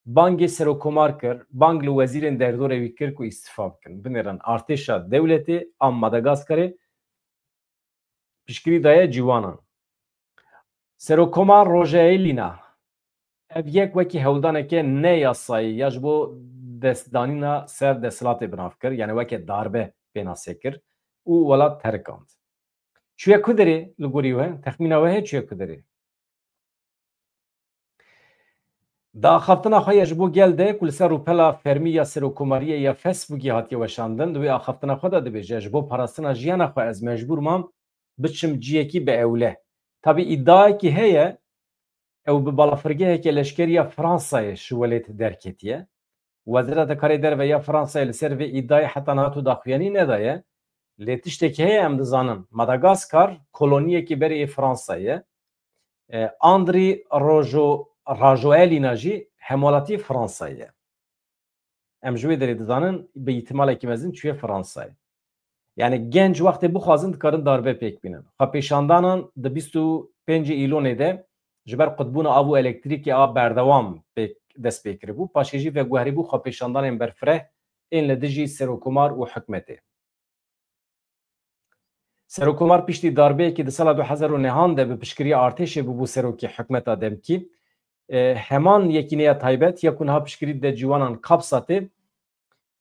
bangê serokkomar kir, bang li wezîrên derdorê wî kir ku îstifa bikin. Binêrin, artêşa dewletê a Madagaskarê piştgirî daye ciwanan. Serokkomar Roje Elîna, ev yek wekî hewldaneke ne yasayî ya ji bo destdanîna ser desthilatê bi nav kir, yani weke darbe pênase kir û welat terikand. Çûye ku derê li gorî we? Texmîna we heye çûye ku derê? Di axaftina xwe ya ji bo gel de ku li ser rûpela fermî ya serokkomariyê ya Facebookê hatiye weşandin, di wê axaftina xwe de dibêje, ji bo parastina jiyana xwe ez mecbûr mam biçim ciyekî bi ewle. Tabî îdiayekî heye, ew bi balafirgeheke leşkerî ya Fransayê ji welêt derketiye. Wezîra Dekarê Derve ya Fransayê li ser vê îdayê heta niha tu daxuyanî nedaye. Lê tiştekî heye em dizanin, Madagaskar koloniyekî berê yê Fransayê ye. E, Andrî Rojo, Rajoelîna jî hemwelatî Fransayê ye. Em ji wê derê dizanin, bi îhtimalekî mezin çûye Fransayê. Yani genc wextê bixwazin dikarin darbe pêk bînin. Xwepêşandanan di bîst û pêncê Îlonê de ji ber qutbûna av û elektrîkê a berdewam pêk, dest pê kiribû. Paşê jî veguherîbû xwepêşandanên berfireh ên li dijî serokkomar û hikûmetê. Serokkomar piştî darbeyekî di sala du hezar û nehan de bi piştgiriya artêşê bûbû serokê hikûmeta demkî. E, heman yekîneya taybet ya ku niha piştgirî dide ciwanan, CAPSATê,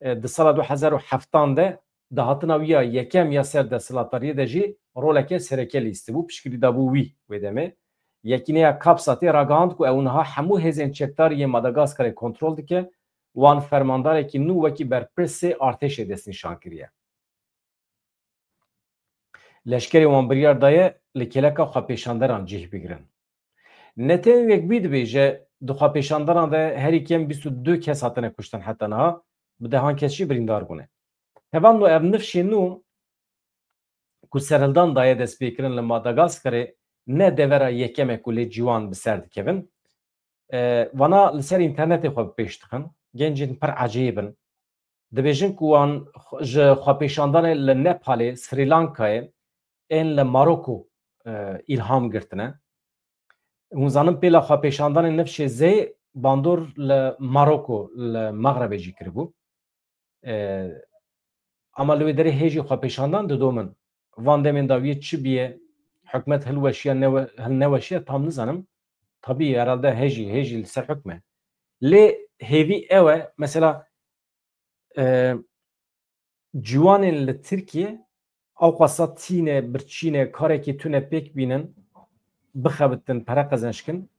e, di sala du hezar û heftan de dahatina wî ya yekem ya ser desthilatdariyê de jî roleke sereke lîstibû, piştgirî dabû wî wê demê. Yekîneya CAPSATê ragihand ku ew niha hemû hêzên çekdar yên Madagaskarê kontrol dike, wan fermandarekî nû wekî berpirsê artêşê destnîşan kiriye. Leşkerê wan biryar daye li kêleka xwepêşanderan cih bigirin. Netanyahu bî dibêje, di xwepêşanderan de herî kêm bîst û du kes hatine kuştin heta niha, bi dehan kes jî birîndar bûne. Hevalno, ev nifşê nû ku serhildan daye destpêkirin li Madagaskarê ne devera yekem e ku lê ciwan bi ser dikevin. E, vana li ser înternetê xwe bi pêş dixin. Gencên pir ecêb in. Dibêjin ku wan xwe-, ji xwepêşandanê li Nepalê, Srî Lankayê, ên li Maroko, e, îlham girtine. Hûn zanin pêla xwepêşandanê nifşê zê bandor li Maroko, li Mexrebê jî kiribû. E, ama li wê derê hê jî xwepêşandan didomin. Van demên dawiyê çi bûye, hikûmet hilweşiya, newe-, hilneweşiya tam nizanim. Tabî herhalde hê jî, hê jî li ser hikûm e. Lê hêvî ew e, mesela, e, ciwanên li Tirkiye ewqasa tîne, birçîne, karekî tune pêk bînin, bixebitin, pere qezenc kin,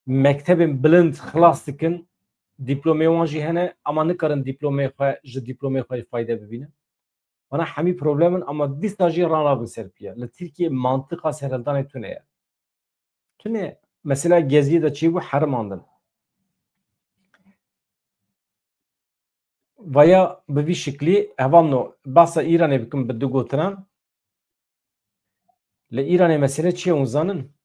mektebên bilind xilas dikin, dîplomê wan jî hene, ama nikarin dîplomê xwe, ji dîplomê xwe fayde bibînin. Vana hemî problem in, ama dîsa jî ranabin ser piya. Li Tirkiye mantiqa serhildanê tune ye. Tune mesela Geziyê de çêbû, herimandin. Vaya bi vî şiklî, hevalno, behsa Îranê bikim bi du gotinan. Li Îranê mesele çi ye hûn zanin?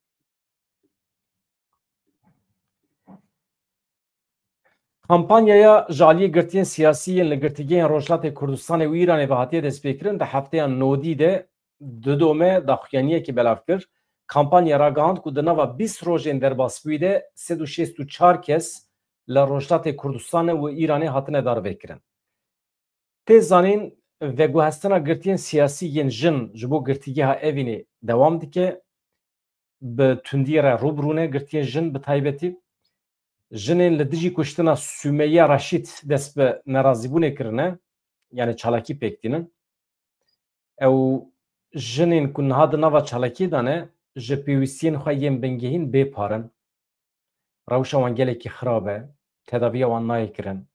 Kampanyaya ji aliyê girtiyên siyasî yên li girtîgehên Rojhilatê Kurdistanê û Îranê ve hatiye destpêkirin, di hefteya nodî de Didome daxuyaniyekî belav kir. Kampanya ragihand ku di nava bîst rojên derbasbûyî de sed û şêst û çar kes li Rojhilatê Kurdistanê û Îranê hatine darvekirin. Tê zanîn, veguhestina girtiyên siyasî yên jin ji bo girtîgeha Evînê dewam dike. Bi tundiyê re rû bi rû ne girtiyên jin bi taybetî. Jinên li dijî kuştina Sumeyye Reşîd dest bi nerazîbûnê kirine, yani çalakî pêk tînin. Ew jinên ku niha di nava çalakiyê de ne, ji pêwîstiyên xwe yên bingehîn bê par in. Rewşa wan gelekî xirab e, tedaviya wan nayê kirin.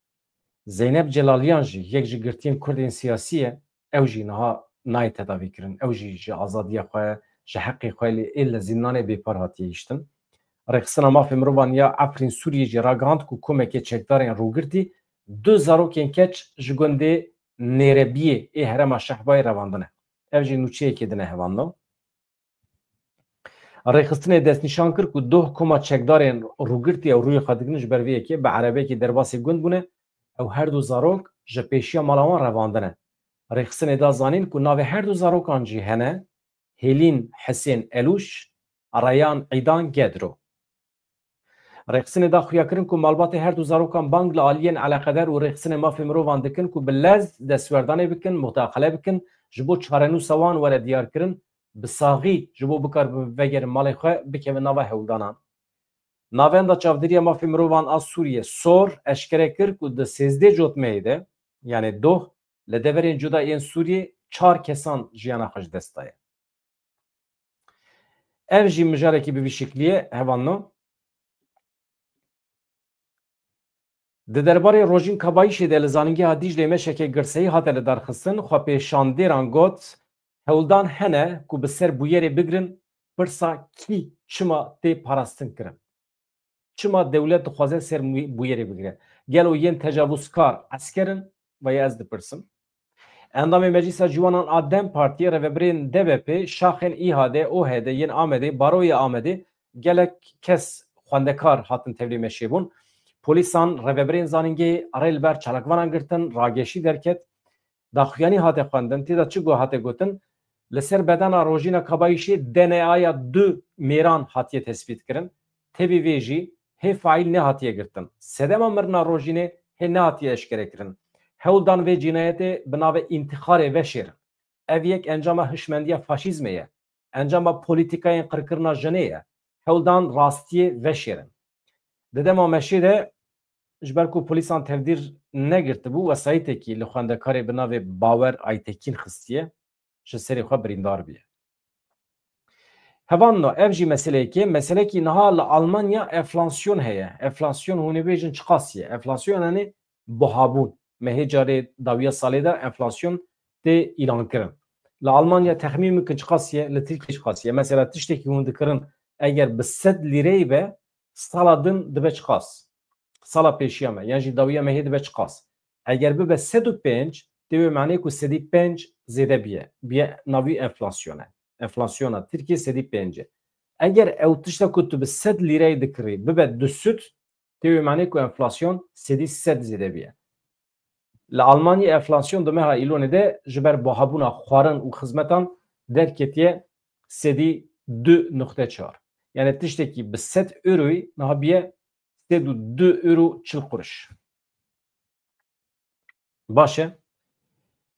Zeynep Celaliyan jî yek ji girtiyên Kurdên siyasî ye, ew jî niha nayê tedavî kirin. Ew jî ji azadiya xwe, ji heqê xwe lê ê li zîndanê bêpar hatiye hiştin. Rêxistina Mafê Mirovan ya Efrîn Sûriyê jî ragihand ku komeke çekdarên rûgirtî du zarokên keç ji gundê Nêrebiyê ê herêma Şehbayê revandine. Ev jî nûçeyekê din e, hevalno. Rêxistinê destnîşan kir ku doh koma çekdarên rûgirtî ew rûyê xwe digrin ji ber vê yekê bi erebeyekê derbasî gund bûne. Ew her du zarok ji pêşiya mala wan revandine. Rêxistinê da zanîn ku navê her du zarokan jî hene, Hêlîn Hisên Elûş, Reyan Îdan Gedro. Rêxistinê da xuyakirin ku malbatê her du zarokan bang li aliyên eleqeder û rêxistinê mafê mirovan dikin ku bi lez destwerdanê bikin, mudaxele bikin, ji bo çarenûsa wan were diyarkirin, bi saxî ji bo bikaribin vegerin malê xwe, bikevin nava hewldanan. Navenda Çavdêriya Mafê Mirovan a Sûriyê, SOHR, eşkere kir ku di sêzdeh cotmehê de, yanê doh, li deverên cuda yên Sûriyê çar kesan jiyana xwe ji dest daye. Ev jî mijarekî bi vî şiklî ye, hevalno. Di derbarê Rojîn Kabayîşê de li Zanîngeha Dîclê meşeke girseyî hate lidarxistin, xwepêşandêran got, hewldan hene ku bi ser bûyerê bigirin, pirsa kî çima tê parastin kirin? Çima dewlet dixwaze ser mû-, bûyerê bigire? Gelo yên tecavuzkar esker in? Vaya ez dipirsim. Endamê Meclisa Ciwanan a DEM Partiyê, rêvebirên D B P, şaxên İHA'de, OHA'de yên Amedê, Baroyê Amedê, gelek kes xwendekar hatin tevlî meşê bûn. Polîsan rêvebirên zanîngehê rê li ber çalakvanan girtin, rageşî derket. Daxuyanî hate xwendin, tê de çi got, hate gotin, li ser bedena Rojîna Kabayîşê D N A ya du mêran hatiye tespît kirin. Tevî vê jî hê faîl nehatiye girtin. Sedema mirina Rojînê hê nehatiye eşkere kirin. Hewldan vê cînayetê bi navê întîxarê veşêrin. Ev yek encama hişmendiya faşîzmê ye. Encama polîtîkayên qirkirina jinê ye. Hewldan rastiyê veşêrin. Di dema meşê de, ji ber ku polîsan tevdîr negirtibû, wesayîtekî li xwendekarê bi navê Bawer Aytekîn xistiye, ji serê xwe birîndar bûye. Hevalno, ev jî meseleyekê, meselekî niha li Almanya enflasyon heye. Enflasyon hûn ê bêjin çiqas ye? Enflasyon, yanî buhabûn. Me hê carê dawiya salê de enflasyon tê îlankirin. Li Almanya texmîn bikin çiqas ye, li Tirkiye çiqas ye? Mesela tiştekî hûn dikirin, eger bi sed lîreyê be, sala din dibe çiqas? Sala pêşiya me, yan jî dawiya me hê dibe çiqas? Eger bibe sed û pênc, tê wê manê ku sedî pênc zêde biye. Biye navî enflasyon e. Enflasyona Tirkiye sedî pênc e. Eger ew tişta ku tu bi sed lîreyê dikirî bibe du sed, tê wê manê ku enflasyon sedî sed zêde biye. Li Almanya enflasyon di meha Îlonê de ji ber buhabûna xwarin û xizmetan derketiye sedî du nokte çar. Yani tiştekî bi sed euroyî niha biye sed û du euro çil quruş. Baş e.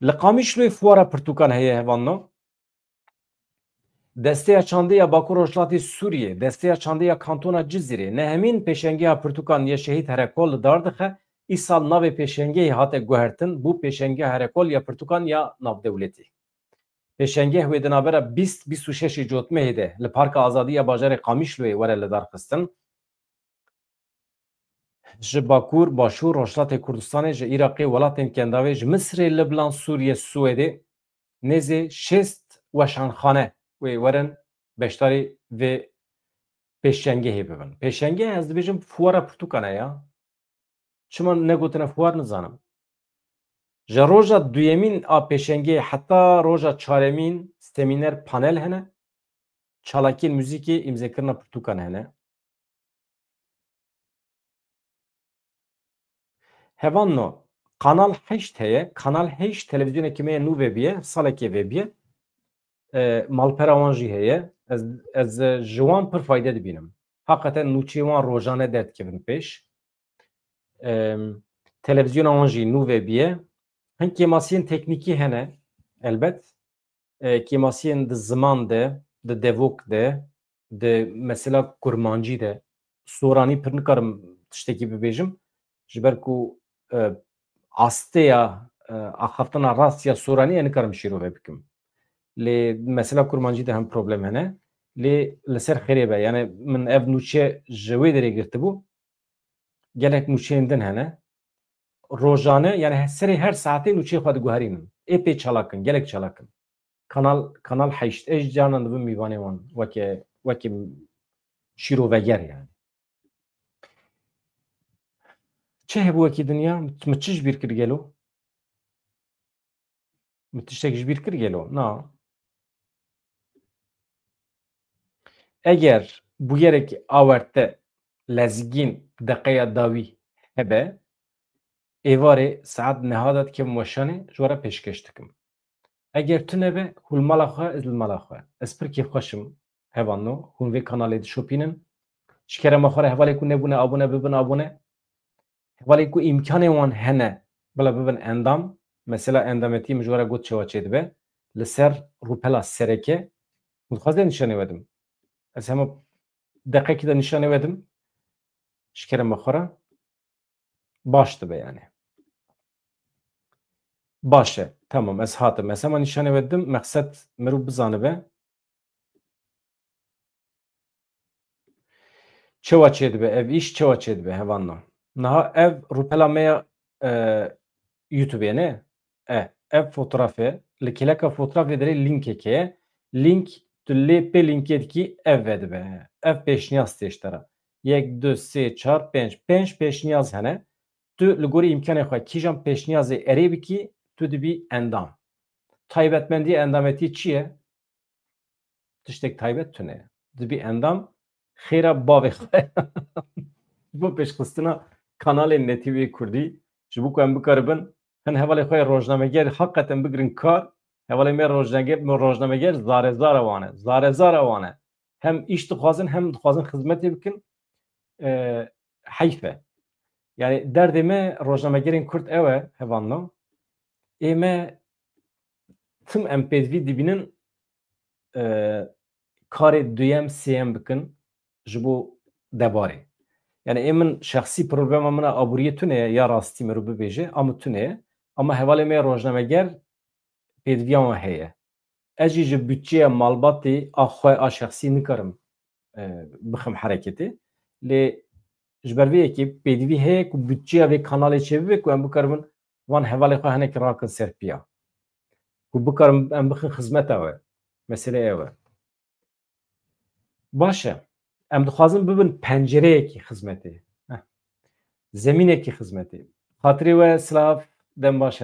Li Qamişloyê fuara pirtûkan heye, hevalno. Desteya Çandê ya Bakur Rojhilatê Sûriyê, Desteya Çandê ya Kantona Cizîrê, nehemîn pêşengeha pirtûkan ya Şehîd Herekol li dar dixe. Îsal navê pêşengehê hate guhertin, bû Pêşengeha Herekol ya Pirtûkan ya Navdewletî. Pêşengeh wê di navbera bîst bîst û şeş ê cotmehê de li Parka Azadî ya bajarê Qamişloyê were lidarxistin. Ji Bakur, Başûr, Rojhilatê Kurdistanê, ji Iraqê, welatên Kendavê, ji Misirê, Libnan, Sûriye, Swêdê nêzê şêst weşanxane wê werin beşdarî vê pêşengehê bibin. Pêşengeh, ez dibêjim, fuara pirtûkan e ya. Çima negotine fuar, nizanim. Ji roja duyemîn a pêşengehê heta roja çaremîn semîner, panel hene. Çalakiyên muzîkê, îmzekirina pirtûkan hene. Hevalno, Kanal heşt heye. Kanal heşt televîzyonekî me ye, nû vebiye, salekê vebiye. E, malpera wan jî heye. Ez, ez, e, ji wan pir fayde dibînim. Heqeten nûçeyê wan rojane derdikevin pêş. E, televîzyona wan jî nû vebiye. Hin kêmasiyên teknîkî hene, elbet. E, kêmasiyên di ziman de, di devok de, di mesela kurmancî de, soranî pir nikarim tiştekî bibêjim. Ji ber ku, e, asteya, e, axaftina rast ya soranî, ez nikarim şîrove bikim. Lê mesela kurmancî de hem problem hene. Lê li ser xêrê be. Yani min ev nûçe ji wê derê girtibû. Gelek nûçeyên din hene. Rojane, yani he-, serê her saetê nûçeyê xwe diguherînin. Ê pê çalak in, gelek çalak in. Kanal, Kanal heşt. Ez jî carnan dibim mîvanê wan. Weke, weke şîroveger yani. Çi hebû wekî dinya? Min çi ji bîr kir gelo? Min tiştek ji bîr kir gelo? Na. Eger bûyerek awerte lezgîn deqeya dawî hebe, êvarê saet neha de dikevim weşanê ji we re pêşkêş dikim. Eger tune be, hûn li mala xwe, ez li mala xwe. Ez pir kêfxweş im, hevalno, hûn vê kanalê dişopînin. Ji kerema xwe re hevalê ku nebûne abone, bibin abone. Hevalên ku îmkanên wan hene, bila bibin endam. Mesela endametî min ji we re got çawa çêdibe. Li ser rûpela sereke, hûn dixwazin nîşanê we dim. Ez hema deqekî de nîşanê we dim. Ji kerema xwe re. Baş dibe yani. Baş e. Tamam, ez hatim. Ez hema nîşanê we didim. Meqsed mirov bizanibe. Çawa çêdibe? Ev îş çawa çêdibe? Hevalno. Niha ev rûpela me ya, e, YouTube ne? E, ev fotoğrafê, li kêleka fotoğrafê derê linkekê ye. Link, tu lê pê linkê dikî, ev vedibe. Ev pêşniyaz tê ji te re. Yek, du, sê, çar, pênc. Pênc pêşniyaz hene. Tu li gorî îmkanê xwe kîjan pêşniyazê erê bikî, tu dibî endam. Taybetmendiya endametî çi ye? Tiştek taybet tune ye. Dibî endam, xêra bavê xwe. Bo pêşxistina kanalên Netîvê Kurdî, ji bo ku em bikaribin hin hevalê xwe yê rojnameger heqeten bigirin kar, hevalê me rojnege-, me rojnameger zare zara wan e. Zare zara wan e. Hem îş dixwazin, hem dixwazin xizmetê bikin. E, heyf e. Yani derdê me rojnamegerên Kurd ew e, hevalno. Ê me tim em pêdivî dibînin, e, karê duyem, sêyem bikin ji bo debarê. Yani ê min şexsî problema min a aboriyê tune ye, ya rastî mirov bibêje, a min tune ye. Ama hevalê me rojnameger pêdiviya wan heye. Ez jî ji budçeya malbatê a xwe a şexsî nikarim, e, bixim hereketê. Lê ji ber vê yekê pêdivî heye ku budçeya vê kanalê çêbibe ku em bikaribin van hevalê xwe hinekî rakin ser piya. Ku bikarin em bixin xizmeta we. Mesele ew e. Baş e. Em dixwazin bibin pencereyekî xizmetê. Heh. Zemînekî xizmetê. Xatirê we silav, dem baş e.